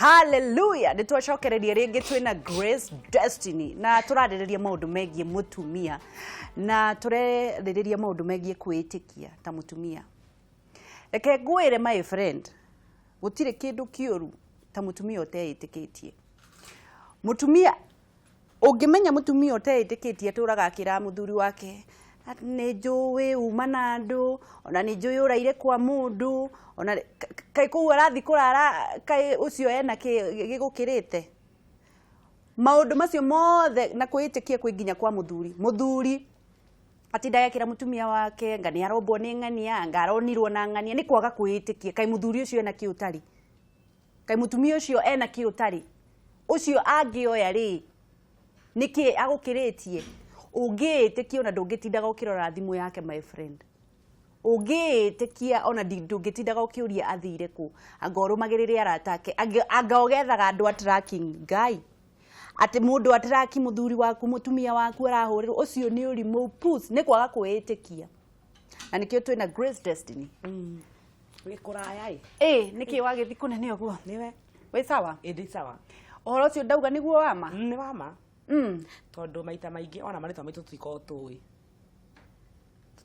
Hallelujah. Nĩ twacokereria rĩngĩ twĩna Grace Destiny na tũrarĩrĩria maũndũ megiĩ mũtumia na tũrarĩrĩria maũndũ megiĩ kwĩĩtĩkia ta mũtumia. Reke ngwĩre, my friend, gũtirĩ kĩndũ kĩũru ta mũtumia ũteĩtĩkĩtie. Mũtumia ũngĩmenya, mũtumia ũteĩtĩkĩtie atũraga akĩraga mũthuri wake, "Nĩ njũĩ uma na andũ, ona nĩ njũĩ ũraire kwa mũndũ, ona kaĩ kũu arathiĩ kũrara, kaĩ ũcio ena kĩ gĩgũkĩrĩte." Maũndũ macio mothe na kwĩĩtĩkia kwĩ nginya kwa mũthuri. Mũthuri atindaga akĩra mũtumia wake nga nĩ arombwo nĩ ng'ania, anga aronirwo na ng'ania. Nĩ kwaga kwĩĩtĩkia. Kaĩ mũthuri ũcio ena kĩ ũtarĩ? Kaĩ mũtumia ũcio ena kĩ ũtarĩ? Ũcio angĩoya rĩ, nĩkĩ agũkĩrĩtie? Ũngĩĩtĩkia, ona ndũngĩtindaga ũkĩrora thimũ yake, my friend. Ũngĩĩtĩkia, ona ndũngĩtindaga ũkĩũria athire kũ, anga ũrũmagĩrĩre arata ake, anga ũgethaga andũ a tracking ngai atĩ mũndũ atraki mũthuri waku, mũtumia waku arahũrĩrwo. Ũcio nĩ ũrimũ pus, nĩ kwaga kwĩĩtĩkia. Na nĩkĩo twĩna Grace Destiny. Wĩ kũraya ĩ. Ĩ nĩkĩ wagĩthi kũnene ũguo? Nĩwe. Wĩ sawa? Ĩndĩ sawa. Ũhoro ũcio ndauga nĩguo wama. Nĩ wama, tondũ maita maingĩ ona marĩtwa maitũ tũtikoragwo tũĩ.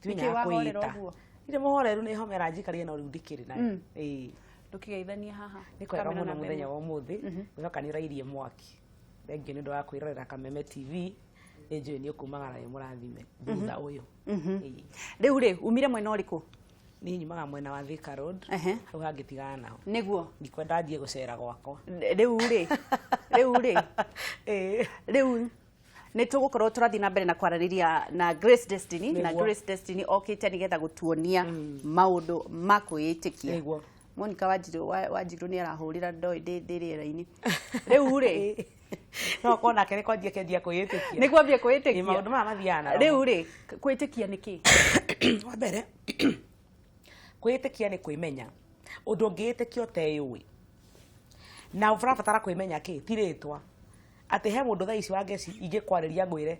Nĩkĩ Tũtimenyaga wahorera kwĩĩta. ũguo? Ndirĩ mũhoreru, nĩ homa ĩranjikarire no rĩu ndikĩrĩ nayo. Ĩĩ. Ndũkĩgeithanie haha. Nĩ kwega Kamera mũno namba mũthenya ĩmwe. wa ũmũthĩ. Ngwĩhoka nĩ ũrairie mwaki. Thengiũ nĩ ũndũ wa kwĩrorera Kameme TV. Nĩ njũĩ nĩ ũkumagara wĩ mũrathime thutha ũyũ. Ĩĩ. Rĩu rĩ, umire mwena ũrĩkũ? Niĩ nyumaga mwena wa Thika Road. Hau hangĩ tigana naho. Ndikwenda thiĩ gũcera gwakwa. Rĩu rĩ, rĩu nĩ tũgũkorwo tũrathiĩ na mbere na kwaranĩria na Grace Destiny na Grace Destiny okĩte nĩgetha gũtuonia maũndũ ma kwĩĩtĩkia. Monica Wanjirũ Wanjirũ nĩ arahũrĩra, ndoĩ ndĩ rĩera-inĩ rĩu rĩ. No korwo nake nĩ kwanjia kenjia kwĩĩtĩkia. Nĩ kwambia kwĩĩtĩkia. Ĩ, maũndũ maya mathiaga na Rĩu rĩ, kwĩĩtĩkia nĩ kĩ? Wa mbere, kwĩĩtĩkia nĩ kwĩmenya. Ũndũ ũngĩĩtĩkia ũteyũĩ na ũrabatara kwĩmenya kĩ ti rĩtwa atĩ he mũndũ thaa ici Wangeci ingĩkwarĩria ngwĩre,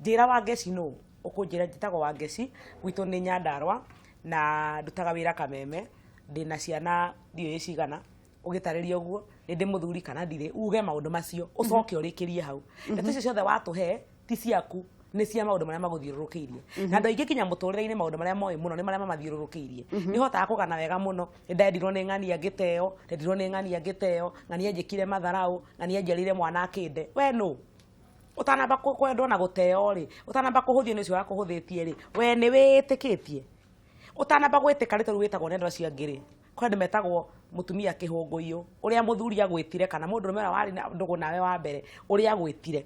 "Njĩra Wangeci nũ?" Ũkũnjĩra, "Njĩtagwo Wangeci, gwitũ nĩ Nyandarũa na ndutaga wĩra Kameme, ndĩna ciana ndiũĩ cigana." Ũgĩtarĩria ũguo, nĩ ndĩ mũthuri kana ndirĩ, uge maũndũ macio, ũcoke ũrĩkĩrie hau. Ndeto icio ciothe watũhe ti ciaku, nĩ cia maũndũ marĩa magũthiũrũrũkĩirie. Na andũ aingĩ nginya mũtũrĩre-inĩ, maũndũ marĩa moĩ mũno nĩ marĩa mamathiũrũrũkĩirie. Nĩ ũhotaga kũgana wega mũno, "Nĩ ndendirwo nĩ ng'ania ngĩteo, ndendirwo nĩ ng'ania ngĩteo, ng'ania njĩkire matharau, ng'ania njiarĩire mwana akĩnde." We nũ ũtanamba kwendwo na gũteo rĩ, ũtanamba kũhũthio nĩ ũcio wakũhũthĩtie rĩ, we nĩ wĩĩtĩkĩtie? Ũtanamba gwĩtĩka rĩtwa rĩu wĩtagwo nĩ andũ acio angĩ rĩ, kwĩ andũ metagwo mũtumia kĩhũngũiyũ, ũrĩa mũthuri agwĩtire kana mũndũrũme ũrĩa warĩ na ndũgũ nawe wa mbere ũrĩa agwĩtire.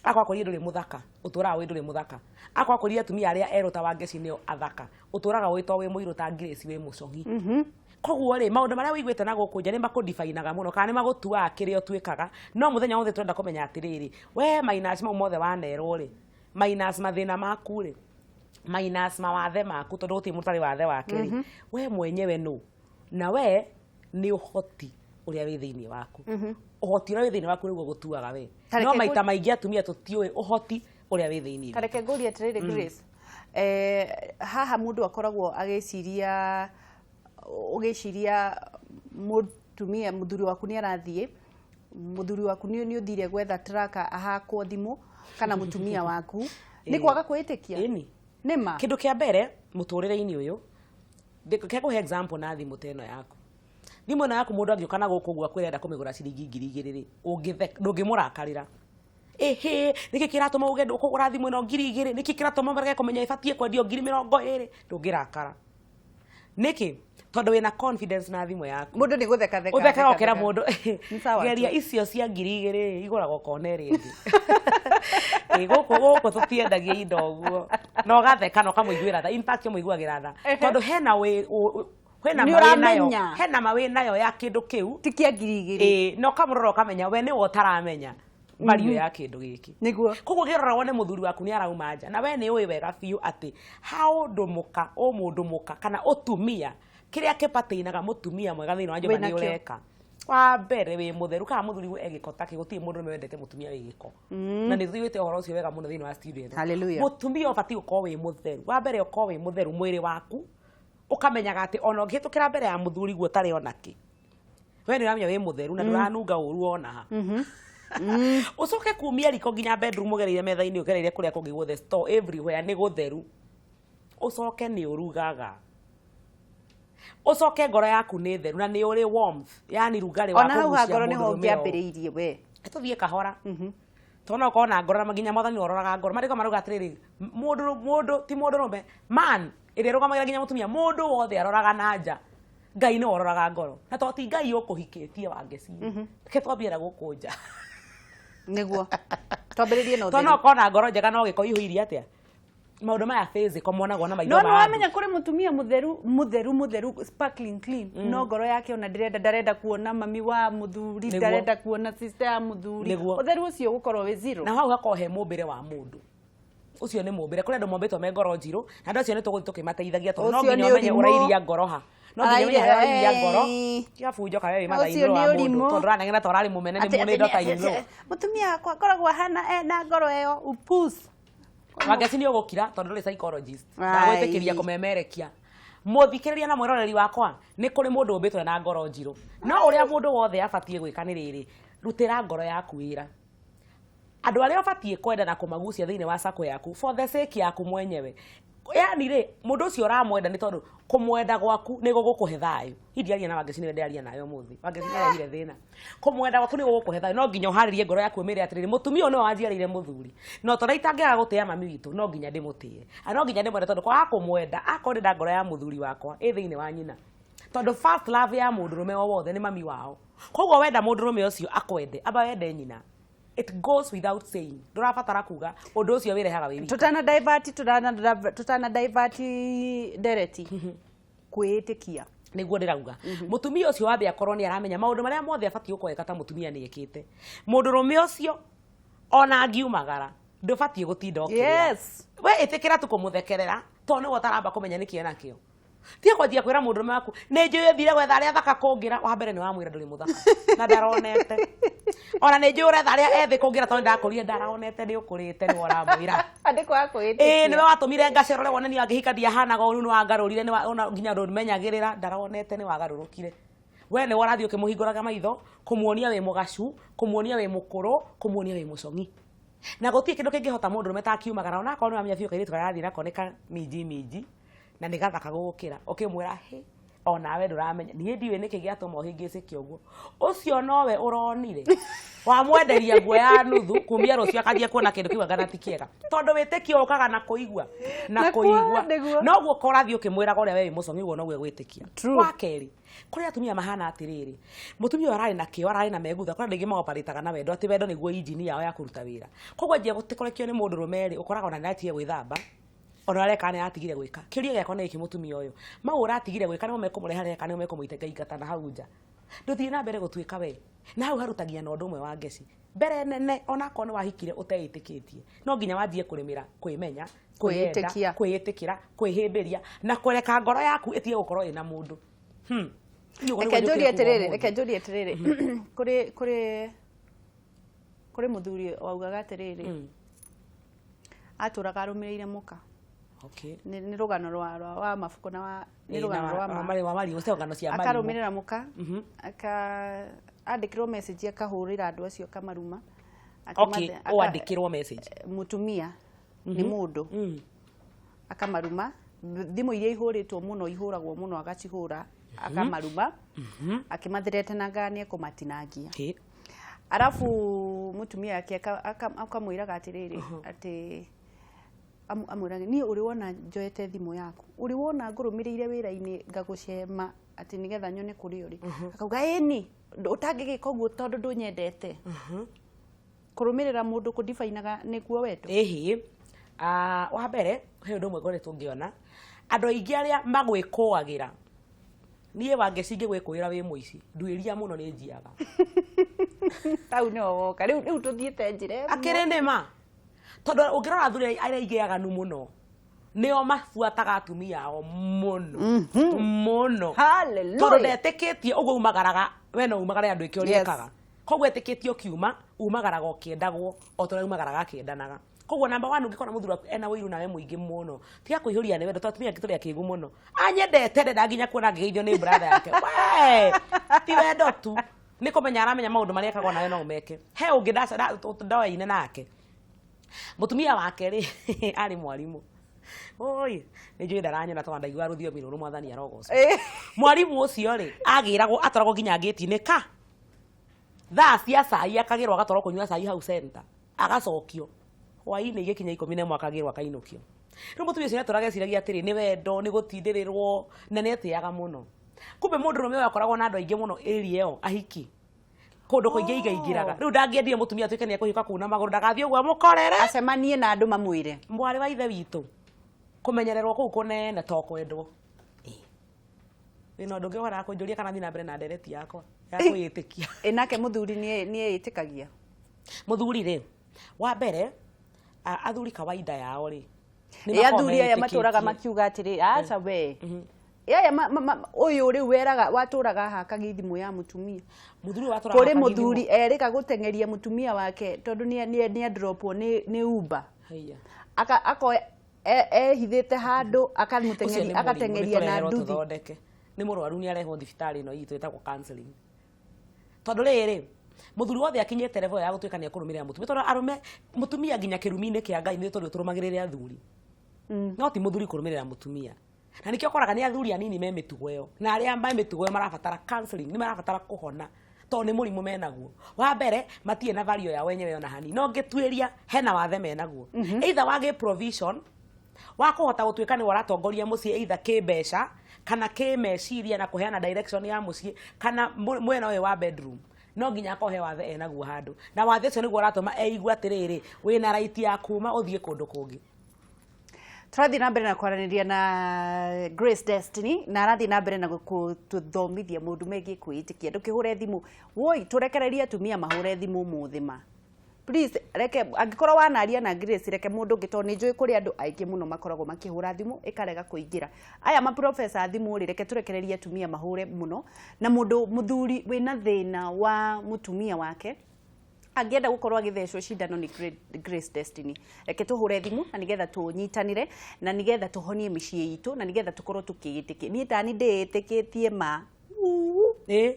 Akorwo akwĩrire ndũrĩ mũthaka, ũtũraga wĩ ndũrĩ mũthaka. Akorwo akwĩrire atumia arĩa erũ ta Wangeci nĩo athaka, ũtũraga wĩ to wĩ mũirũ ta Grace wĩ mũcong'i. Koguo rĩ, maũndũ marĩa wĩiguĩte na gũkũ nja nĩ makũdifainaga mũno kana nĩ magũtuaga kĩrĩa ũtuĩkaga. No mũthenya wothe tũrenda kũmenya atĩrĩrĩ, we minus mau mothe wanerwo rĩ, minus mathĩna maku rĩ, minus mawathe maku, tondũ gũtirĩ mũndũ ũtarĩ wathe wake rĩ, we mwenyewe nũ? Na we nĩ ũhoti ũrĩa wĩ thĩinĩ waku. Ũhoti ũrĩa wĩ thĩinĩ waku nĩguo gũtuaga we. Ta No reke maita maingĩ atumia tũtiũĩ ũhoti ũrĩa wĩ thĩinĩ witũ. Kareke ngũrie atĩrĩrĩ, Grace, haha mũndũ akoragwo agĩciria, ũgĩciria mũtumia, mũthuri waku nĩ arathiĩ, mũthuri waku nĩ ũthire gwetha tracker ahakwo thimũ kana mũtumia waku, nĩ kwaga kwĩĩtĩkia? Ĩni. Nĩ ma? Kĩndũ kĩa mbere mũtũrĩre-inĩ ũyũ, reke ngũhe example na thimũ ta ĩno yaku. Thimũ ĩno yaku, mũndũ angĩũka na gũkũ ũguo akwĩre enda kũmĩgũra ciringi 2000 rĩ, ũngĩtheka, ndũngĩmũrakarĩra. "Ĩhĩ, nĩkĩ kĩratũma uge ndũkũgũra thimũ ĩno 2000? Nĩkĩ kĩratũma ũrege kũmenya ĩbatiĩ kwendio 20,000?" Ndũngĩrakara. Nĩkĩ? Tondũ wĩna confidence na thimũ yaku. Mũndũ nĩ gũtheka theka. Ũthekaga ũkĩra mũndũ, Nĩ sawa "Geria tu. icio cia 2000 igũragwo kona ĩrĩa ĩngĩ. Ĩ, gũkũ tũtiendagia indo ũguo." Na ũgatheka na ũkamũiguĩra tha. In fact, ũmũiguagĩra tha tondũ hena wĩ hena Nĩ ma wĩ nayo. ũramenya. Hena ma wĩ nayo ya kĩndũ kĩu. Ti kĩa 2000. Ĩ, na ũkamũrora ũkamenya we nĩwe ũtaramenya value ya kĩndũ gĩkĩ. Koguo ũngĩrora wone mũthuri waku nĩ arauma nja na we nĩ ũĩ wega biũ atĩ haũndũ mũka ũmũndũ mũka kana ũtumia kĩrĩa kĩbatĩinaga mũtumia mwega thĩinĩ wa nyũmba Wĩnakĩo. nĩ ũreka. Wa mbere, wĩ mũtheru. Kana mũthuri we egĩko takĩ, gũtirĩ mũndũ ũrũme wendete mũtumia wĩ gĩko, na nĩ tũiguĩte ũhoro ũcio wega mũno thĩinĩ wa studio ĩno. Hallelujah. Mũtumia ũbatiĩ gũkorwo wĩ mũtheru. Wa mbere, ũkorwo wĩ mũtheru mwĩrĩ waku, ũkamenyaga atĩ ona ũngĩhĩtũkĩra mbere ya mũthuri guo ũtarĩ ona kĩ. We nĩ ũramenya wĩ mũtheru na ndũranunga ũru ona ha. Ũcoke kumia riko nginya bedroom, ũgereire metha-inĩ, ũgereire kũrĩa kũngĩ guothe, store everywhere nĩ gũtheru. Ũcoke nĩ ũrugaga, ũcoke ngoro yaku nĩ theru na nĩ ũrĩ warmth, yani rugarĩ wa Ona hau ha kũgucia ngoro nĩho mũndũrũme o. ũngĩambĩrĩirie we. Tũthiĩ kahora, tondũ no ũkorwo na ngoro na nginya mwathani ũroraga ngoro. Marĩko marauga atĩrĩrĩ, mũndũ mũndũ ti mũndũrũme man ĩrĩa ĩrũgamagĩra nginya mũtumia, mũndũ wothe aroraga na nja, Ngai nĩwe ũroraga ngoro. Na to ti Ngai ũkũhikĩtie, Wangeci, reke twambie na gũkũ nja. Nĩguo twambĩrĩrie na To no ũtheru. ũkorwo na ngoro njega no gĩko ihũirie atĩa, maũndũ maya physical monagwo na maitho No ma nĩ andũ. wamenya kũrĩ mũtumia mũtheru mũtheru mũtheru, sparkling clean, no ngoro yake ona ndĩrenda, ndarenda kuona mami wa mũthuri, ndarenda kuona sister ya mũthuri. Ũtheru ũcio ũgũkorwo wĩ zero. Na hau hakorwo he mũmbĩre wa mũndũ ũcio, nĩ mũmbĩre. Kũrĩ andũ mombĩtwo me ngoro njirũ, na andũ acio nĩ tũgũthiĩ tũkĩmateithagia, tondũ no Ũcio nginya nĩ ũmenye ũrimũ. ũrairia ngoro ha, no nginya ũmenye harĩa ũrairia ngoro. Ĩĩ. Tiga bunjo kawe wĩ Ũcio matha-inĩ nĩ wa mũndũ, ũrimũ. tondũ ũraneng'era ta ũrarĩ mũmene nĩ mũnĩ ndota inũ. Mũtumia wakwa akoragwo ahana ena ngoro ĩyo upus. Wangeci, nĩ ũgũkira tondũ ndũrĩ psychologist. Ai. Ndagwĩtĩkĩria kũmemerekia. Mũthikĩrĩria na mwĩroreri wakwa, nĩ kũrĩ mũndũ ũmbĩtwo na ngoro njirũ, no ũrĩa mũndũ wothe abatiĩ gwĩka nĩ rĩrĩ: rutĩra ngoro yaku wĩra. Andũ arĩa ũbatiĩ kwenda na kũmagucia thĩinĩ wa sako yaku for the sake yaku mwenyewe, yani rĩ, mũndũ ũcio ũramwenda nĩ tondũ kũmwenda gwaku nĩ gũgũkũhe thayũ. Hii ndiaria na Wangeci, nĩwe ndĩraria nawe ũmũthĩ. Wangeci nĩ arehire thĩna. Kũmwenda gwaku nĩ gũgũkũhe thayũ. No nginya ũharĩrie ngoro yaku, ũmĩre atĩrĩrĩ, mũtumia ũyũ nĩwe wanjiarĩire mũthuri, no tondũ itangĩaga gũtĩa mami witũ, no nginya ndĩmũtĩe na no nginya ndĩmwende, tondũ kwaga kũmwenda, akorwo ndĩnda ngoro ya mũthuri wakwa ĩ thĩinĩ wa nyina, tondũ first love ya mũndũrũme o wothe nĩ mami wao. Koguo wenda mũndũrũme ũcio akwende, amba wende nyina. It goes without saying, ndũrabatara kuga ũndũ ũcio, wĩrehaga wĩ wika. Tutana divert ndereti, kwĩĩtĩkia. Nĩguo ndĩrauga, mũtumia ũcio wambe akorwo nĩ aramenya maũndũ marĩa mothe abatiĩ gũkorwo eka ta mũtumia nĩ ekĩte. Mũndũrũme ũcio ona angiumagara, ndũbatiĩ gũtinda ũkĩrĩra. We ĩtĩkĩra tu kũmũthekerera, tondũ nĩwe ũtaramba kũmenya nĩkĩ enakĩo. Tiga kwanjia kwĩra mũndũrũme waku, nĩ njũĩ ũthire gwetha arĩa athaka kũngĩra. Wa mbere nĩ wamwĩra ndũrĩ mũthaka na ndaronete. Ona nĩ njũĩ ũretha arĩa ethĩ kũngĩra, tondũ ndakũrire, ndaronete nĩ ũkũrĩte, nĩwe ũramwĩra. Andĩ kwaga Ĩĩ, kwĩĩtĩkia. Nĩwe watũmire ngacerore wone niĩ angĩhika ndiahanaga ũru, nĩ wangarũrire, ona nginya ndũmenyagĩrĩra, ndaronete nĩ wagarũrũkire. We nĩwe ũrathiĩ ũkĩmũhingũraga maitho, kũmuonia wĩ mũgacu, kũmuonia wĩ mũkũrũ, kũmuonia wĩ mũcong'i, na gũtirĩ kĩndũ kĩngĩhota mũndũrũme ta akiumagara, ona akorwo nĩ wamenya biũ kairĩtu karathiĩ nako nĩ ka minji minji na nĩ gathaka gũgũkĩra, ũkĩmwĩra, hĩ, onawe ndũramenya, niĩ ndiũĩ nĩkĩ gĩatũma ũhĩngĩcĩke ũguo. Ũcio nowe ũronire wamwenderia nguo ya nuthu, kumia rũciũ akanjia kuona kĩndũ kĩu angana ti kĩega, tondũ wĩtĩkio ũkaga na kũigua na Na kũigua. Nĩguo. Noguo korathiĩ ũkĩmwĩraga ũrĩa we wĩ mũcong'i, ũguo noguo egwĩtĩkia. True. Wa kerĩ, kũrĩ atumia mahana atĩrĩrĩ, mũtumia ũyũ ararĩ na kĩo, ararĩ na megutha. Kũrĩ andũ aingĩ maoparĩtaga na wendo, atĩ wendo nĩguo injini yao ya kũruta wĩra. Koguo anjia gũtĩkũrekio nĩ mũndũrũme rĩ, ũkoraga ona nĩaratigire gwĩthamba, ona areka nĩ aratigire gwĩka. Kĩũria gĩakwa nĩ gĩkĩ, mũtumia ũyũ, mau ũratigire gwĩka nĩmo mekũmũreha rehe kana nĩmo mekũmũingaingata na hau nja? Ndũthiĩ na mbere gũtuĩka we na hau harutagia na ũndũ ũmwe wa ngeci mbere nene. Onakorwo nĩ wahikire ũteĩtĩkĩtie, no nginya wanjie kũrĩmĩra kwĩmenya, kwĩyenda, Kwĩĩtĩkia. kwĩĩtĩkĩra, kwĩhĩmbĩria na kũreka ngoro yaku ĩtige gũkorwo ĩna mũndũ. Niĩ ũguo Reke nĩguo njũrie njũkire kuuga atĩrĩrĩ, ũmũthĩ. Reke njũrie atĩrĩrĩ, kũrĩ mũthuri waugaga atĩrĩrĩ, atũraga arũmĩrĩire mũka. Nĩ rũgano rwa wa mabuku na wa nĩ Ĩĩ, rũgano na rwa ma. wa marimũ, cio ng'ano cia marimũ. Akarũmĩrĩra mũka, aka andĩkĩrwo message, akahũrĩra andũ acio, akamaruma. Ũandĩkĩrwo message? Mũtumia nĩ mũndũ. Akamaruma thimũ iria ihũrĩtwo mũno, ihũragwo mũno, agacihũra, akamaruma akĩmathĩretenaga nĩ ekũmatinangia. Arabu mũtumia wake akamwĩraga atĩrĩrĩ, atĩ amwĩraga, niĩ ũrĩ wona njoete thimũ yaku? Ũrĩ wona ngũrũmĩrĩire wĩra-inĩ ngagũcema atĩ nĩgetha nyone kũrĩa ũrĩ? Akauga, ĩni, ũtangĩgĩka ũguo tondũ ndũnyendete. Kũrũmĩrĩra mũndũ kũdifainaga nĩkuo wendo? Ĩhĩ. Ah, wa mbere he ũndũ ũmwe ngoretwo ngĩona andũ aingĩ arĩa magwĩkũagĩra. Niĩ Wangeci ingĩgwĩkũĩra wĩ mũici, nduĩria mũno nĩ njiaga. Hau nĩho woka rĩu tũthiĩte njĩra ĩmwe. Akĩrĩ nĩma, tondũ ũngĩrora athuri arĩa aingĩ aganu mũno nĩo mabuataga atumia ao mũno mũno, tondũ Hallelujah. ndetĩkĩtie ũguo umagaraga, we no umagare andũ ĩke ũrĩa Yes. ekaga. Koguo etĩkĩtie ũkiuma umagaraga ũkĩendagwo o ta ũrĩa umagaraga akĩendanaga. Koguo number 1, ũngĩkora mũthuri waku ena ũiru nawe mũingĩ mũno, tiga kũihũria nĩ wendo, tondũ atumia angĩ tũrĩ akĩgu mũno. Anyendete, ndenda nginya kuona ngĩgeithio nĩ brother yake. We ti wendo tu, nĩ kũmenya aramenya maũndũ marĩa ekagwo nawe no ũmeke. He ũngĩ ndoyaine nake, mũtumia wake rĩ arĩ mwarimũ. Oi, nĩ njũĩ ndaranyona tondũ ndaigua rũthiomi rũrũ, Mwathani arogocwo. Mwarimũ ũcio rĩ agĩragwo, atwaragwo nginya ngĩti-inĩ ka thaa cia cai, akagĩrwo agatwarwo kũnyua cai hau center, agacokio hwainĩ igĩkinya 11, akagĩrwo akainũkio. Rĩu mũtumia ũcio nĩatũraga eciragia atĩrĩ, nĩ wendo, nĩ gũtindĩrĩrwo, na nĩ etĩaga mũno. Kumbe mũndũrũme ũyũ akoragwo na andũ aingĩ mũno area ĩyo, ahiki kũndũ kũingĩ igaingĩraga. Rĩu ndangĩendire mũtumia atuĩke nĩ ekũhiũka kuna magũrũ, ndagathiĩ ũguo amũkorere, acemanie na andũ mamwĩre. Mwarĩ wa ithe witũ, kũmenyererwo kũu kũnene to kwendwo. Wĩna ũndũ ũngĩ ũhoraga kũnjũria kana thiĩ na mbere na ndereti yakwa ya kwĩĩtĩkia? Ĩ nake mũthuri nĩ eĩtĩkagia? Mũthuri rĩ, wa mbere, athuri kawaida yao rĩ, nĩ Ĩ makoragwo athuri aya matũraga meĩtĩkĩtie. Makiuga atĩrĩ, aca we, ĩ aya ũyũ rĩu weraga watũraga hakagia thimũ ya mũtumia. Mũthuri ũyũ watũraga Kũrĩ hakagia mũthuri thimũ. erĩga gũteng'eria mũtumia wake tondũ nĩ adropwo nĩ Uber. Haiya. Aka akoya ehithĩte handũ Ũcio akamũteng'eria, nĩ mũrimũ, agateng'eria na nĩtũreherwo nduthi. Tũthondeke. Nĩ mũrwaru, nĩ arehwo thibitarĩ ĩno itũ ĩtagwo counseling, tondũ rĩrĩ, mũthuri wothe akinyĩte level ya gũtuĩka nĩ ekũrũmĩrĩra mũtumia, tondũ arũme, mũtumia nginya kĩrumi-inĩ kĩa Ngai nĩ tondũ tũrũmagĩrĩre athuri, no ti mũthuri kũrũmĩrĩra mũtumia. Na nĩkĩo ũkoraga nĩ athuri anini me mĩtugo ĩyo, na arĩa me mĩtugo ĩyo marabatara counseling, nĩ marabatara kũhona tondũ nĩ mũrimũ menaguo. Wa mbere, matirĩ na value yao wenyewe ona hanini. No ngĩtuĩria hena wathe menaguo, either wagĩ provision wa kũhota gũtuĩka nĩwe ũratongoria mũciĩ, either kĩmbeca kana kĩmeciria na kũheana direction ya mũciĩ, kana mwena ũyũ wa bedroom. No nginya akorwo he wathe enaguo handũ, na wathe ũcio nĩguo ũratũma eigue atĩrĩrĩ, wĩna right ya kuma ũthiĩ kũndũ kũngĩ. Tũrathiĩ na mbere na kwaranĩria na Grace Destiny, na arathiĩ na mbere na gũtũthomithia maũndũ megiĩ kwĩĩtĩkia. Ndũkĩhũre thimũ, woi, tũrekererie atumia mahũre thimũ ũmũthĩ ma. Please, reke angĩkorwo wanaria na Grace, reke mũndũ ũngĩ, tondũ nĩ njũĩ kũrĩ andũ aingĩ mũno makoragwo makĩhũra thimũ ĩkarega kũingĩra. Aya maprofesa a thimũ rĩ, reke tũrekererie atumia mahũre mũno. Na mũndũ mũthuri wĩna thĩna wa mũtumia wake angĩenda gũkorwo agĩthecwo cindano nĩ Grace Destiny, reke tũhũre thimũ na nĩgetha tũnyitanĩre na nĩgetha tũhonie mĩciĩ itũ na nĩgetha tũkorwo tũkĩĩtĩkia. Niĩ tani ndĩĩtĩkĩtie ma. Uu. Ĩ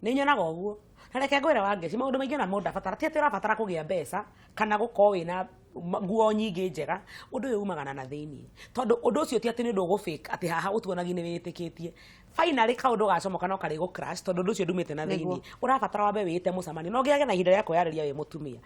nĩ nyonaga ũguo, na reke ngwĩre, Wangeci, maũndũ maingĩ ona mũndũ abatara ti atĩ ũrabatara kũgĩa mbeca kana gũkorwo wĩna nguo nyingĩ njega. Ũndũ ũyũ umagana na thĩiniĩ, tondũ ũndũ ũcio ti atĩ nĩ ũndũ ũgũ fake atĩ haha ũtuonagia nĩ wĩtĩkĩtie. Finally kaũndũ gacomoka no karĩ gũ crash, tondũ ũndũ ũcio ndumĩte na thĩiniĩ. Ũrabatara wambe wĩĩte mũcemanio na ũgĩage na ihinda rĩa kwĩyarĩria wĩ mũtumia.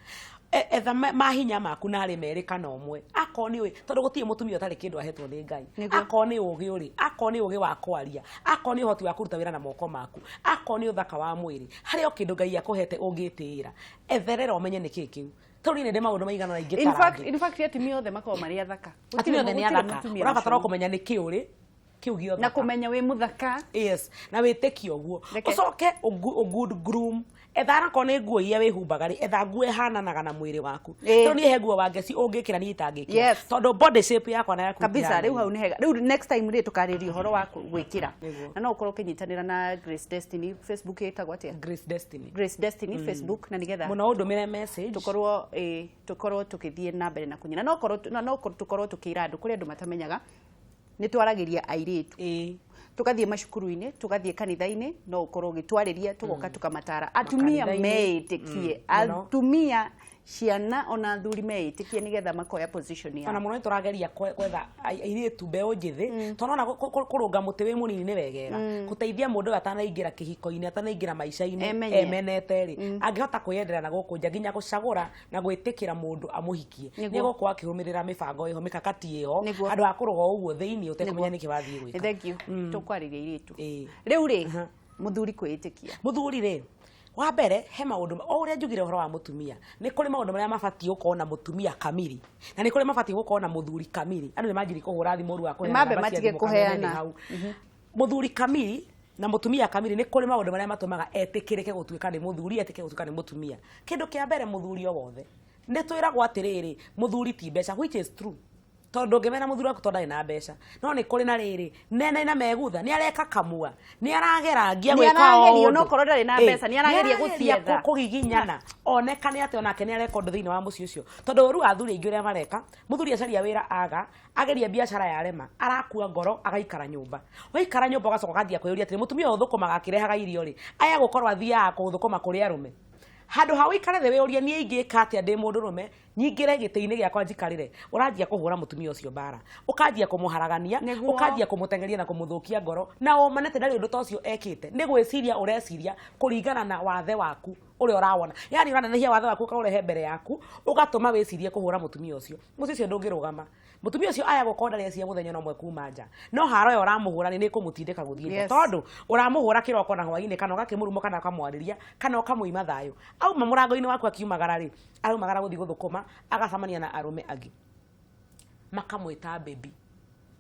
Etha mahinya maku narĩ merĩ kana ũmwe, akorwo nĩ ũĩ, tondũ gũtirĩ mũtumia ũtarĩ kĩndũ ahetwo nĩ Ngai. Akorwo nĩ ũgĩ ũrĩ, akorwo nĩ ũgĩ wa kwaria, akorwo nĩ ũhoti wa kũruta wĩra na moko maku, akorwo nĩ ũthaka wa mwĩrĩ, harĩ o kĩndũ Ngai akũhete ũngĩtĩĩra. Etherera ũmenye nĩ kĩĩ kĩu, tondũ niĩ nĩ ndĩ maũndũ maigana ũna In fact, ingĩtara. in fact atumia othe makoragwo marĩ athaka. Atumia othe nĩ Gũtirĩ athaka. mũtumia Ũrabatara o mũcũrũ. kũmenya nĩ kĩ ũrĩ kĩu gĩothe na kũmenya wĩ mũthaka. Yes, na wĩtĩkie ũguo. Reke- Ũcoke good groom, etha anakorwo nĩ nguo iria wĩhumbaga rĩ, etha nguo ĩhananaga na mwĩrĩ waku. Tondũ niĩ he nguo, Wangeci, ũngĩkĩra niĩ itangĩkĩra, tondũ body shape yakwa na yaku Kabisa, rĩu itihanaine. hau nĩ hega. Rĩu next time rĩ, tũkarĩria ũhoro wa gwĩkĩra. Nĩguo. Na no ũkorwo ũkĩnyitanĩra na Grace Destiny. Facebook ĩtagwo atĩa? Grace Destiny. Grace Destiny Facebook, na nĩgetha mũno ũndũmĩre message. Tũkorwo tũkorwo tũkĩthiĩ na mbere na kũnyina, no korwo na no tũkorwo tũkĩra andũ, kũrĩ andũ matamenyaga nĩ twaragĩria airĩtu, tũgathiĩ macukuru-inĩ, tũgathiĩ kanitha-inĩ, no ũkorwo ũgĩtwarĩria, tũgoka tũkamatara atumia Makanitha-inĩ. meĩtĩkie. Mũno. Atumia, ciana, ona athuri meĩtĩkie nĩgetha makoya position Ona yao. mũno nĩ tũrageria gwetha airĩtu mbeũ njĩthĩ, tondũ ona kũrũnga mũtĩ wĩ mũnini nĩ wegega, gũteithia mũndũ ũyũ atanaingĩra kĩhiko-inĩ, atanaingĩra maica-inĩ. Emenye. Emenete rĩ, angĩhota kwĩyendera na gũkũ nja nginya gũcagũra na gwĩtĩkĩra mũndũ amũhikie, Nĩguo. nĩ egũkorwo akĩrũmĩrĩra mĩbango ĩho, mĩkakati ĩho, Nĩguo. handũ ha kũrũga o ũguo thĩiniĩ ũtekũmenya Nĩguo. nĩkĩ wathiĩ gwĩka. Thank you. Tũkwarĩria airĩtu. Rĩu Rĩu rĩ, mũthuri kwĩĩtĩkia. Mũthuri rĩ, wa mbere he maũndũ o ũrĩa njugire ũhoro wa mũtumia, nĩ kũrĩ maũndũ marĩa mabatiĩ gũkorwo na mũtumia kamiri, na nĩ kũrĩ mabatiĩ gũkorwo na mũthuri kamiri. Andũ nĩ manjirie kũhũra thimũ ũru wa kũheana Mambe namba cia matige thimũ kamene nĩ kũheana. hau. Mũthuri kamiri na mũtumia kamiri, nĩ kũrĩ maũndũ marĩa matũmaga etĩkĩrĩke gũtuĩka nĩ mũthuri, etĩkĩre gũtuĩka nĩ mũtumia. Kĩndũ kĩa mbere, mũthuri o wothe, nĩ twĩragwo atĩrĩrĩ, mũthuri ti mbeca, which is true. Tondũ ndũngĩmena mũthuri waku tondũ ndarĩ na mbeca, no nĩ kũrĩ na rĩrĩ nene na megutha, nĩ areka kamua, nĩ aragerangia Nĩ gwĩka arageria, o ũndũ. onokorwo ndarĩ na mbeca, nĩ arageria gũcietha. Kũgiginyana onekane atĩ onake nĩ areka ũndũ thĩinĩ wa mũciĩ ũcio, tondũ ũru wa athuri aingĩ ũrĩa mareka, mũthuri acaria wĩra aga, ageria biacara yarema, arakua ngoro, agaikara nyũmba. Waikara nyũmba ũgacoka ũkanjia kwĩyũria atĩrĩ, mũtumia ũyũ ũthũkũmaga akĩrehaga irio rĩ, aya gũkorwo athiaga kũthũkũma kũrĩ arũme. Handũ ha ũikare thĩ wĩyũrie, niĩ ingĩka atĩa ndĩ mũndũrũme nyingĩre gĩtĩ-inĩ gĩakwa njikarĩre, ũranjia kũhũra mũtumia ũcio mbara, ũkanjia kũmũharagania, ũkanjia kũmũteng'eria na kũmũthũkia ngoro, na ũmane atĩ ndarĩ ũndũ ta ũcio ekĩte. Nĩ gwĩciria ũreciria kũringana na wathe waku ũrĩa ũrawona, yani ũranenehia wathe waku ũkaũrehe mbere yaku, ũgatũma wĩcirie kũhũra mũtumia ũcio. Mũciĩ ũcio ndũngĩrũgama. Mũtumia ũcio aya gũkorwo ndarĩ eciria mũthenya ona ũmwe kuma nja, no haro ĩyo ũramũhũra nĩ ĩkũmũtindĩka gũthiĩ nja, tondũ ũramũhũra kĩroko na hwainĩ, kana ũgakĩmũruma, kana ũkamwarĩria, kana ũkamũima thayũ. Auma mũrango-inĩ waku akiumagara rĩ, araumagara gũthiĩ gũthũkũma, agacemania na arũme angĩ, makamwĩta baby,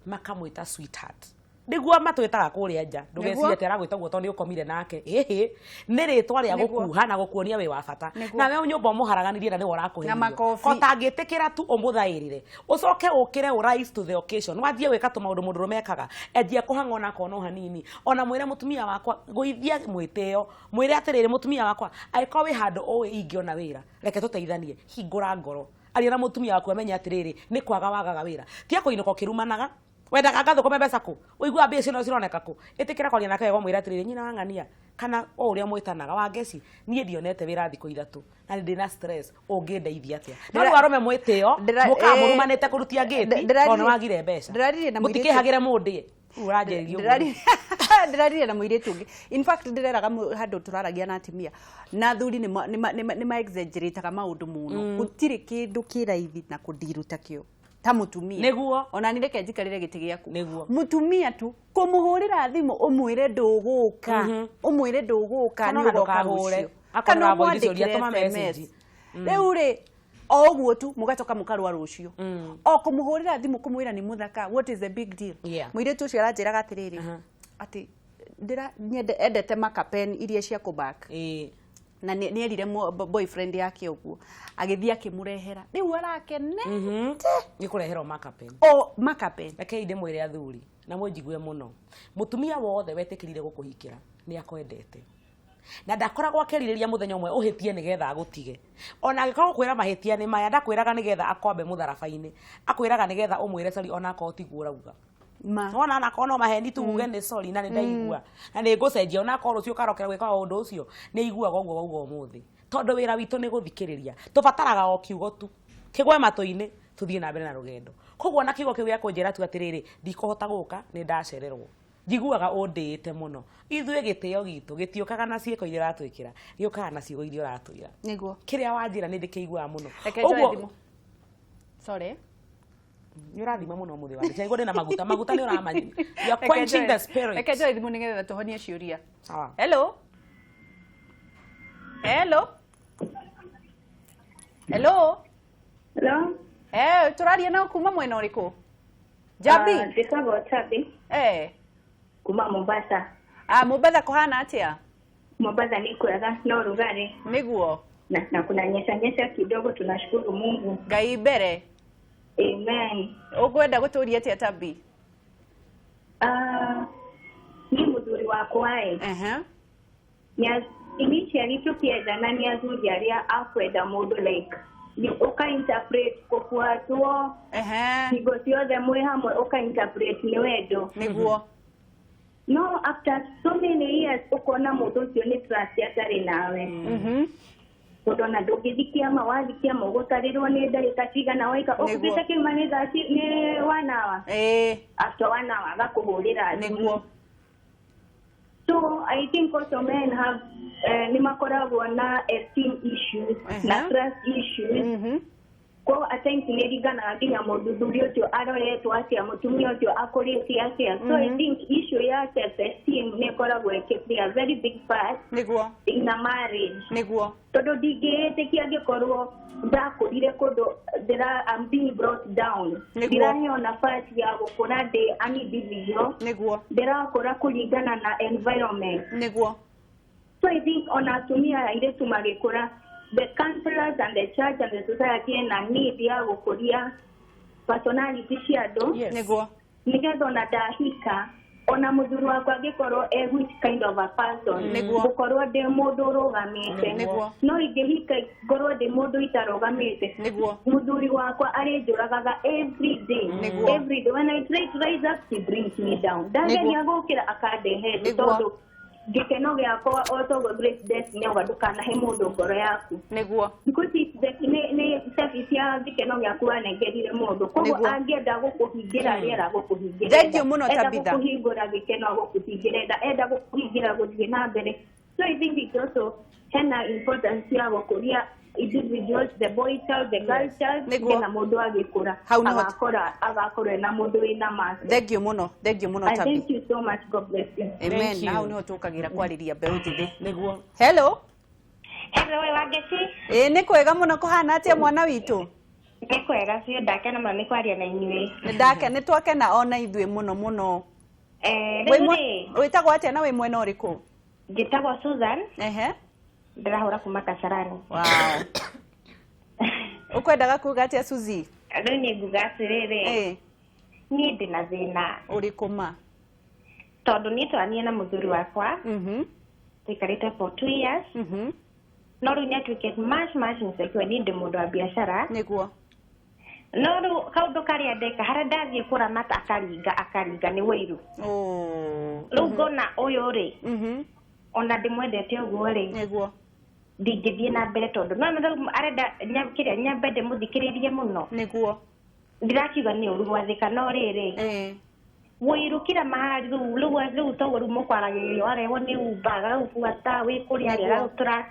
makamwĩta sweetheart. Nĩguo matwĩtaga kũrĩa nja, ndũgecirie atĩ aragwĩta ũguo tondũ nĩ ũkomire nake. Ĩhĩ, nĩ rĩtwa rĩa gũkuha na gũkuonia wĩ wa bata. Nawe nyũmba ũmũharaganirie na nĩwe ũrakũhe irio. Ko tangĩtĩkĩra tu ũmũthaĩrĩre, ũcoke ũkĩre ũ rise to the occasion, wanjie gwĩka tũmaũndũ mũndũrũme ekaga, enjia kũhang'a onakorwo no hanini, ona mwĩre mũtumia wakwa, gũithia mwĩtĩo, mwĩre atĩrĩrĩ, mũtumia wakwa, angĩkorwo wĩ handũ ũĩ ingĩona wĩra, reke tũteithanie, hingũra ngoro, aria na mũtumia waku amenye atĩrĩrĩ, nĩ kwaga wagaga wĩra. Tiga kũinũka ũkĩrumanaga, wendaga ngathũkũme mbeca kũ, ũiguaga mbia icio no cironeka kũ. Ĩtĩkĩra kwaria nake wega ũmwĩre atĩrĩrĩ, nyina wa ng'ania, kana o ũrĩa mwĩtanaga, Wangeci, niĩ ndionete wĩra thikũ 3 na nĩ ndĩna stress, ũngĩndeithia atĩa? No rĩu arũme mwĩtĩo, mũkaga mũrumanĩte kũrutia ngĩti, tondũ nĩ wagire mbeca. Mũtikĩhagĩre mũndĩe. Ndĩraririe na mũirĩtu ũngĩ, in fact ndĩreraga handũ tũraragia na atumia na athuri nĩ ma exaggerate-aga maũndũ mũno. Gũtirĩ kĩndũ kĩ raithi na kũndiruta kĩo ta mũtumia. Nĩguo. Ona ni reke njikarĩre gĩtĩ gĩaku. Nĩguo. Mũtumia tu kũmũhũrĩra thimũ ũmwĩre ndũgũka, ũmwĩre ndũgũka, Kana nĩ ona ũgoka ndũkahũre. rũciũ. Akorwo Kana ũramũĩrire ũria, ũmwandĩkĩre tũma SMS. message. Rĩu rĩ, o ũguo tu mũgacoka mũkarũa rũciũ. O kũmũhũrĩra thimũ kũmwĩra nĩ mũthaka, what is the big deal? Mũirĩtu ũcio aranjĩraga atĩrĩrĩ, atĩ ndĩra nyende endete makapen iria cia kũbak. Na nĩ erire boyfriend yake ũguo, agĩthiĩ akĩmũrehera. Rĩu arakenete. Nĩ kũreherwo makapen. O makapen. Rekei ndĩmwĩre athuri na mũnjigue mũno, mũtumia wothe wetĩkĩrire gũkũhikĩra nĩ akwendete, na ndakoragwo akĩrirĩria mũthenya ũmwe ũhĩtie nĩgetha agũtige. Ona angĩkorwo gũkwĩra mahĩtia nĩ maya, ndakwĩraga nĩgetha akwambe mũtharaba-inĩ, akwĩraga nĩgetha ũmwĩre sorry onakorwo tiguo ũrauga. Wona onakorwo no maheni tu uge nĩ sorry na nĩ ndaigua na nĩ ngũcenjia, onakorwo rũciũ ũkarokera gwĩka ũndũ ũcio, nĩ aiguaga ũguo wauga ũmũthĩ. Tondũ wĩra witũ nĩ gũthikĩrĩria, tũbataraga o kiugo tu kĩgwe matũ-inĩ tũthiĩ na mbere na rũgendo. Koguo ona kiugo kĩu gĩa kũnjĩra tu atĩrĩrĩ, ndikũhota gũka, nĩ ndacererwo, njiguaga ũndĩĩte mũno. Ithuĩ gĩtĩo gitũ gĩtiũkaga na ciĩko iria ũratwĩkĩra, gĩũkaga na ciugo iria ũratwĩra. Nĩguo. Kĩrĩa wanjĩra nĩ ndĩkĩiguaga mũno. Reke njoe thimũ. Sorry. Nĩ ũrathima mũno mũthĩ wa mbica. Nĩguo ndĩna maguta, maguta nĩ ũramanyua. You are quenching the spirit. Reke njoe thimũ nĩgetha tũhonie ciũria. Sawa. Hello. Hello. Hello. Hello. Tũraria nao kuma mwena ũrĩkũ? Jambi. Njĩtagwo Tabi. Kuma Mombasa. Mombasa kũhana atĩa? Mombasa ni kwega, no rugarĩ. Nĩguo. Na kuna nyesha nyesha kidogo, tunashukuru Mungu. Ngai mbere. Amen. Ũkwenda gũtũria atĩa Tabi? Ni mũthuri wakwa ĩ. Initially tukiendana nĩ athuri arĩa akwenda mũndũ like ũka interpret kũbuatwo. Hingo ciothe mwĩ hamwe ũka interpret nĩ wendo. Nĩguo. No after so many years ũkona mũndũ ũcio nĩ trust atarĩ nawe. Tondũ ona ndũngĩthikia ma wathikia ma ũgũtarĩrwo nĩ ndagĩka cigana waika. Ũkũgĩte kĩuma nĩ thaa nĩ 1 hour. After 1 hour agakũhũrĩra thimũ. Nĩguo. So I think also men have nĩ makoragwo na esteem issues na trust issues. Kwa at times nĩ ringanaga nginya mũthuri ũcio aroretwo atĩa, mũtumia ũcio akũrĩte atĩa. So I think issue ya self esteem nĩ ĩkoragwo ĩkĩ play a very big part Nĩguo. in a marriage. Nĩguo. Tondũ ndingĩĩtĩkia angĩkorwo ndakũrire kũndũ I'm being brought down. Nĩguo. Ndiraheo nafasi ya gũkũra ndĩ an individual. Nĩguo. Ndĩrakũra kũringana na environment. Nĩguo. So I think ona atumia airĩtu magĩkũra, the counselors and the church and the society ena need ya gũkũria Personality cia andũ. Yes. Nĩguo. Nĩgetha ona ndahika, ona mũthuri wakwa angĩkorwo e which kind of a person, gũkorwo ndĩ mũndũ ũrũgamĩte. No ingĩhika ngorwo ndĩ mũndũ itarũgamĩte, mũthuri wakwa arĩnjũragaga every day. Every day when I try to rise up, he brings me down. Ndageria gũkĩra, akandehe thĩ. Tondũ gĩkeno gĩakwa, o toguo Grace Destiny auga, ndũkanahe mũndũ ngoro yaku, because it's the- nĩ service ya gĩkeno gĩaku wanengerire mũndũ, koguo angĩenda gũkũhingĩra rĩera, gũkũhingĩra. Thank you mũno, Enda Tabitha. gũkũhingũra gĩkeno, gũkũhingĩra, enda gũkũhingĩra gũthiĩ na mbere. So I think it's also hena importance ya gũkũria individuals, the boy child, the girl child, nĩgetha mũndũ agĩkũra Hau nĩho- agakora ena mũndũ wĩna maso. Thank you mũno, thank you mũno, I Tabi. thank you so much. God bless you. Amen. Thank Na hau you. nĩho tũkagĩra kwarĩria mbeũ njĩthĩ. Hello. Hello, Wangeci. Ĩĩ, nĩ kwega mũno. Kũhana atĩa, mwana witũ? Nĩ kwega biũ, ndakena mũno nĩ kwaria na inyuĩ. Nĩ ndake, nĩ twakena ona ithuĩ mũno mũno. Rĩu rĩ, Wĩtagwo atĩa na wĩ mwena ũrĩkũ? Njĩtagwo Susan, ndĩrahũra kuma Kasarani. Wow, ũkwendaga kuga atĩa, Suzy? Rĩu niĩ nguga atĩrĩrĩ, niĩ ndĩna thĩna. Ũrĩkũ ma? Tondũ niĩ twaranie na mũthuri wakwa, tũikarĩte for 2 years, no rĩu nĩ atuĩkĩte much much insecure. Niĩ ndĩ mũndũ wa biacara. No rĩu kaũndũ karĩa ndeka, harĩa ndathiĩ kũramata, akaringa akaringa nĩ wĩiru. Rĩu ngona ũyũ rĩ, ona ndĩmwendete ũguo rĩ, ndingĩthiĩ na mbere, tondũ no rĩu arenda kĩrĩa nyambe ndĩmũthikĩrĩrie mũno. Ndirakiuga nĩ ũru gwathĩka, no rĩrĩ, wũiru kila mahali. Rĩu toguo rĩu mũkwaragĩrĩria, warehwo nĩ Uber, agagũbuata wĩ kũrĩa arĩa agagũtrack.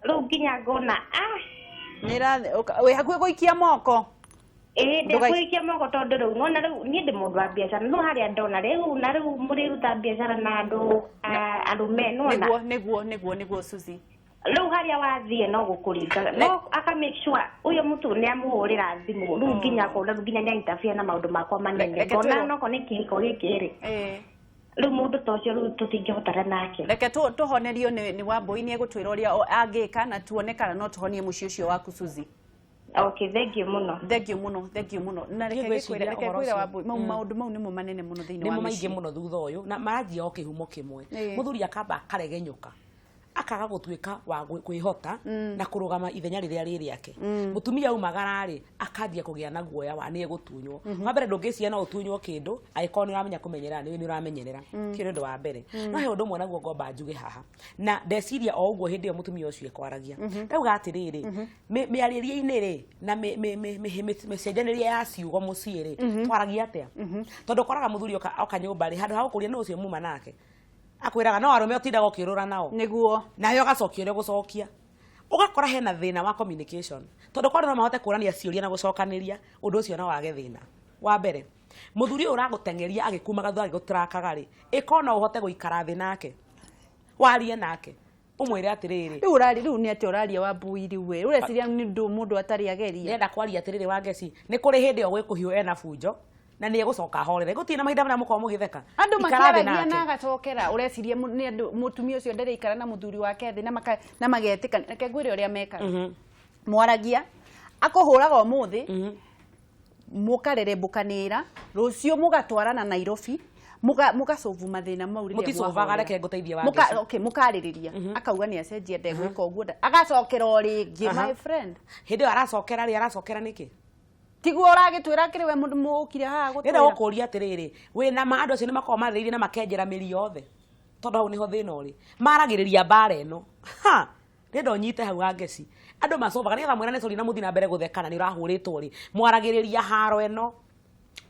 Rĩu nginya ngona ah. Wĩ hakuhĩ gũikia moko. Ĩĩ, ndekũikia moko, tondũ rĩu nona rĩu niĩ ndĩ mũndũ wa biacara, no harĩa ndona rĩu na rĩu mũrĩruta biacara na andũ arũme, nona. Nĩguo, Suzy. Rĩu harĩa wathiĩ no gũkũringa, no aka make sure ũyũ mũtu nĩ amũhũrĩra thimũ. Rĩu nginya akona rĩu nginya nĩ interfere na maũndũ makwa manene. Reke Ngona twĩrwo- noko nĩ kĩhiko gĩkĩ rĩ, rĩu mũndũ ta ũcio rĩu tũtingĩhotana nake. Reke tũhonerio nĩ Wambui, nĩ egũtwĩra ũrĩa angĩka na tuone kana no tũhonie mũciĩ ũcio waku, Suzy. Okay, thank you mũno. Thank you mũno, thank you mũno. Na reke Niĩ ngwĩciria ngĩkwĩre, reke ũhoro ngwĩre, ũcio. Wambui, mau maũndũ mau nĩmo manene mũno thĩinĩ wa Nĩmo maingĩ mĩciĩ. Mũno thutha ũyũ na maranjia o kĩhumo kĩmwe. Mũthuri akamba akaregenyũka, akaga gũtuĩka wa kwĩhota na kũrũgama ithenya rĩrĩa rĩ rĩake. Mũtumia aumagara-rĩ, akanjia kũgĩa na guoya wa nĩ egũtunywo. Wa mbere, ndũngĩciria no ũtunywo kĩndũ angĩkorwo nĩ ũramenya kũmenyerera, nĩ ũramenyerera kĩo nĩ ũndũ wa mbere. No he ũndũ ũmwe naguo ngomba njuge haha, na ndeciria o ũguo hĩndĩ ĩyo mũtumia ũcio ekwaragia, ndauga atĩrĩrĩ, mĩarĩrie-inĩ rĩ na mĩcenjanĩrie ya ciugo mũciĩ rĩ, twaragia atĩa? Tondũ ũkoraga mũthuri oka nyũmba rĩ, handũ ha gũkũria nĩ ũcio muma nake, akwĩraga no arũme ũtindaga ũkĩũrũra nao. Nawe ũgacokia ũrĩa ũgũcokia, ũgakora hena thĩna wa communication, tondũ korwo no mahote kũrania ciũria na gũcokanĩria, ũndũ ũcio no wage thĩna. Wa mbere, mũthuri ũyũ ũragũteng'eria agĩkumaga thutha agĩgũtrakaga rĩ, ĩkorwo no ũhote gũikara thĩ nake, warie nake, ũmwĩre atĩrĩrĩ. Rĩu ũrari, rĩu nĩ atĩa ũraria, Wambui? Rĩu we ũreciria nĩ ũndũ mũndũ atarĩ ageria? Ndĩrenda kwaria atĩrĩrĩ, Wangeci, nĩ kũrĩ hĩndĩ ĩyo gwĩ kũhiũ ena bunjo na nĩ egũcoka ahorere, gũtirĩ na mahinda marĩa mũkorwo mũgĩtheka. Andũ Ikara thĩ makĩaragia nake. Na agacokera, ũreciria nĩ andũ mũtumia ũcio ndarĩikara na mũthuri wake thĩ na na magetĩka? Reke ngwĩre ũrĩa mekaga. Mwaragia, akũhũraga ũmũthĩ, mũkarerembũkanĩra, rũciũ mũgatwarana Nairobi, mũgacovu mathĩna mau rĩrĩa Mũticovaga, mwahorera. Reke ngũteithie, Wangeci. Okay, mũkarĩrĩria, akauga nĩ acenjia, ndegwĩka ũguo, agacokera o rĩngĩ, my friend. Hĩndĩ ĩyo aracokera rĩ, aracokera nĩkĩ? Tiguo ũragĩtwĩra kĩrĩ we mũndũ mũkire haha Ndĩrenda gũtwĩra. gũkũria atĩrĩrĩ, wĩna ma andũ acio nĩ makoragwo marĩrĩirie na makenjera mĩri yothe? Tondũ hau nĩho thĩna ũrĩ, maragĩrĩria mbara ĩno. Ha, ndĩrenda ũnyite hau, Wangeci. Andũ macobaga nĩgetha mwĩrane sorry na mũthiĩ na mbere gũthekana. Nĩ ũrahũrĩtwo rĩ, mwaragĩrĩria haro ĩno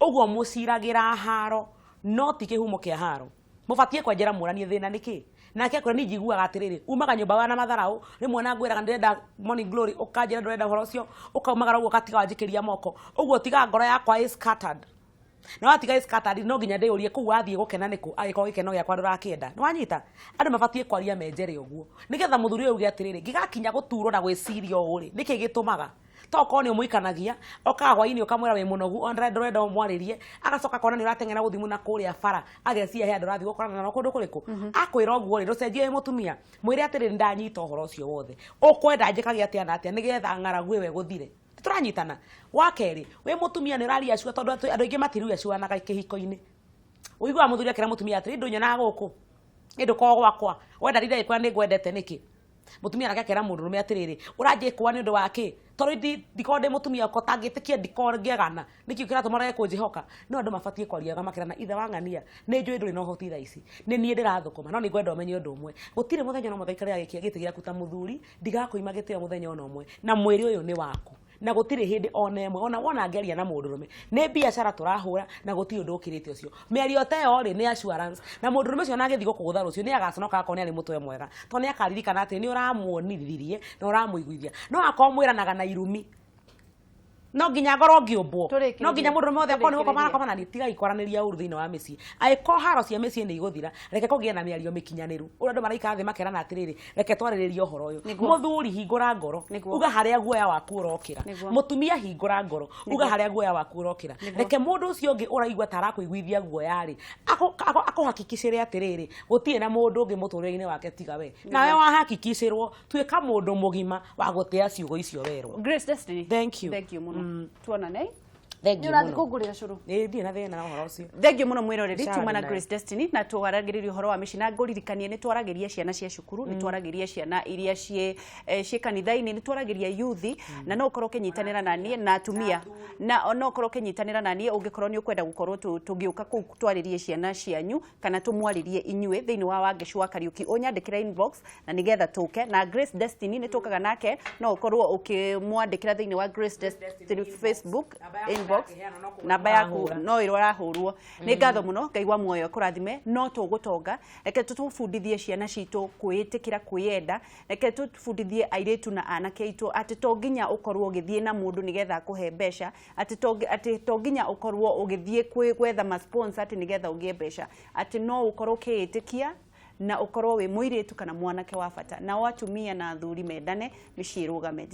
ũguo mũciragĩra haro, no ti kĩhumo kĩa haro. Mũbatiĩ kwenjera mũranie thĩna nĩkĩ. Nake akwĩra, niĩ njiguaga atĩrĩrĩ, umaga nyũmba wana matharaũ rĩmwe na ngwĩraga ndĩrenda morning glory, ũkanjĩra ndũrenda ũhoro ũcio, ũkaumagara ũguo, ũgatiga wanjikĩria moko ũguo, tiga ngoro yakwa is scattered. Na watiga is scattered, no nginya ndĩyũrie kũu wathiĩ gũkena nĩkũ, angĩkorwo gĩkeno gĩakwa ndũrakĩenda. Nĩ wanyita? Andũ mabatiĩ kwaria menjere ũguo nĩgetha mũthuri ũyũ auge atĩrĩrĩ, ngĩgakinya gũturwo na gwĩciria ũũ rĩ, nĩkĩ gĩtũmaga? Tokorwo nĩ ũmũikanagia, okaga hwainĩ ũkamwĩra wĩ mũnogu, ona ndũrenda ũmwarĩrie, agacoka akona nĩ ũrateng'era gũthiĩ na kũrĩa bara, ageciria he andũ ũrathiĩ gũkorana nao kũndũ kũrĩkũ. Akwĩra ũguo rĩ, ndũcenjie wĩ mũtumia, mwĩre atĩrĩrĩ, ndanyita ũhoro ũcio wothe, ũkwenda njĩkage atĩa na atĩa nĩgetha ng'aragu ĩyo ĩgũthire. Tũranyitana. Wa kerĩ, wĩ mũtumia nĩ ũrariacua, tondũ andũ aingĩ matiriacuanaga kĩhiko-inĩ. Ũiguaga mũthuri akĩra mũtumia atĩrĩ, ndũnyonaga gũkũ, ndũkorwo gwakwa, wenda rira ĩkwa nĩ ngwendete nĩkĩ? Mũtumia nake akera mũndũrũme atĩrĩrĩ, ũranjĩkũa nĩ ũndũ wa kĩ? Tondũ ndikorwo ndĩ mũtumia ũko tangĩtĩkia, ndikorwo ngĩagana, nĩkĩ kĩratũma ũrege kũnjĩhoka? No andũ mabatiĩ kwaria wega, makerana, ithe wa ng'ania, nĩ njũĩ ndũrĩ na ũhoti thaa ici, nĩ niĩ ndĩrathũkũma, no nĩ ngwenda ũmenye ũndũ ũmwe, gũtirĩ mũthenya ona ũmwe ngaikarĩra gĩtĩ gĩaku ta mũthuri, ndigakũima gĩtĩo mũthenya ona ũmwe, na mwĩrĩ ũyũ nĩ waku, na gũtirĩ hĩndĩ ona ĩmwe ona wona ngĩaria na mũndũrũme, nĩ biacara tũrahũra, na gũtirĩ ũndũ ũkĩrĩte ũcio. Mĩario ta ĩyo rĩ, nĩ assurance, na mũndũrũme ũcio ona agĩthiĩ gũkũgũtha rũciũ nĩ agaconoka akorwo nĩ arĩ mũtwe mwega, tondũ nĩ akaririkana atĩ nĩ ũramuonithirie na ũramũiguithia. No akorwo mwĩranaga na irumi, no nginya ngorwo ngĩũmbwo, no nginya mũndũrũme othe akorwo nĩ gũkoma arakoma na niĩ. Tigai kwaranĩria ũru thĩinĩ wa mĩciĩ. Angĩkorwo haro cia mĩciĩ nĩ igũthira, reke kũgĩe na mĩario mĩkinyanĩru, ũrĩa andũ maraikara thĩ makerana atĩrĩrĩ, reke twarĩrĩrie ũhoro ũyũ. Mũthuri, hingũra ngoro, uga harĩa guoya waku ũrokĩra. Mũtumia, hingũra ngoro, uga harĩa guoya waku ũrokĩra. Reke mũndũ ũcio ũngĩ ũraigua ta arakũiguithia guoya rĩ, akũhakikicĩre atĩrĩrĩ, gũtirĩ na mũndũ ũngĩ mũtũrĩre-inĩ wake tiga we. Nawe wahakikicĩrwo, tuĩka mũndũ mũgima wa gũtĩa ciugo icio werwo. Grace Destiny. Thank you. Thank you mũno. Tuonane. Thank you. Nĩ ũrathiĩ kũngũrĩra cũrũ? Ĩĩ, ndirĩ na thĩna ũhoro ũcio. Thank you mũno mwĩroreri. Tuma na Grace Destiny na twaragĩrĩria ũhoro wa mĩciĩ, na ngũririkanie nĩ twaragĩria ciana cia cukuru, nĩ twaragĩria ciana iria ciĩ kanitha-inĩ, nĩ twaragĩria yuthi, na no ũkorwo ũkĩnyitanĩra na niĩ na atumia, na no ũkorwo ũkĩnyitanĩra na niĩ ũngĩkorwo nĩ ũkwenda gũkorwo tũgĩũka kũu twarĩrie ciana cianyu kana tũmwarĩrie inyuĩ thĩinĩ wa Wangeci wa Kariũki, ũnyandĩkĩre inbox na nĩgetha tũke na Grace Destiny. Nĩ tũkaga nake, no ũkorwo ũkĩmwandĩkĩra thĩinĩ wa Grace Destiny Facebook inbox, namba yaku no ĩrĩa ũrahũrwo. Nĩ ngatho mũno, Ngai wa muoyo akũrathime. No tũgũtonga, reke tũbundithie ciana citũ kwĩĩtĩkĩra, kwĩyenda. Reke tũbundithie airĩtu na anake aitũ atĩ to nginya ũkorwo ũgĩthiĩ na mũndũ nĩgetha akũhe mbeca, atĩ to nginya ũkorwo ũgĩthiĩ gwetha ma sponsor atĩ nĩgetha ũgĩe mbeca, atĩ no ũkorwo ũkĩĩtĩkia na ũkorwo wĩ mũirĩtu kana mwanake wa bata. Nao atumia na athuri mendane, mĩciĩ ĩrũgame.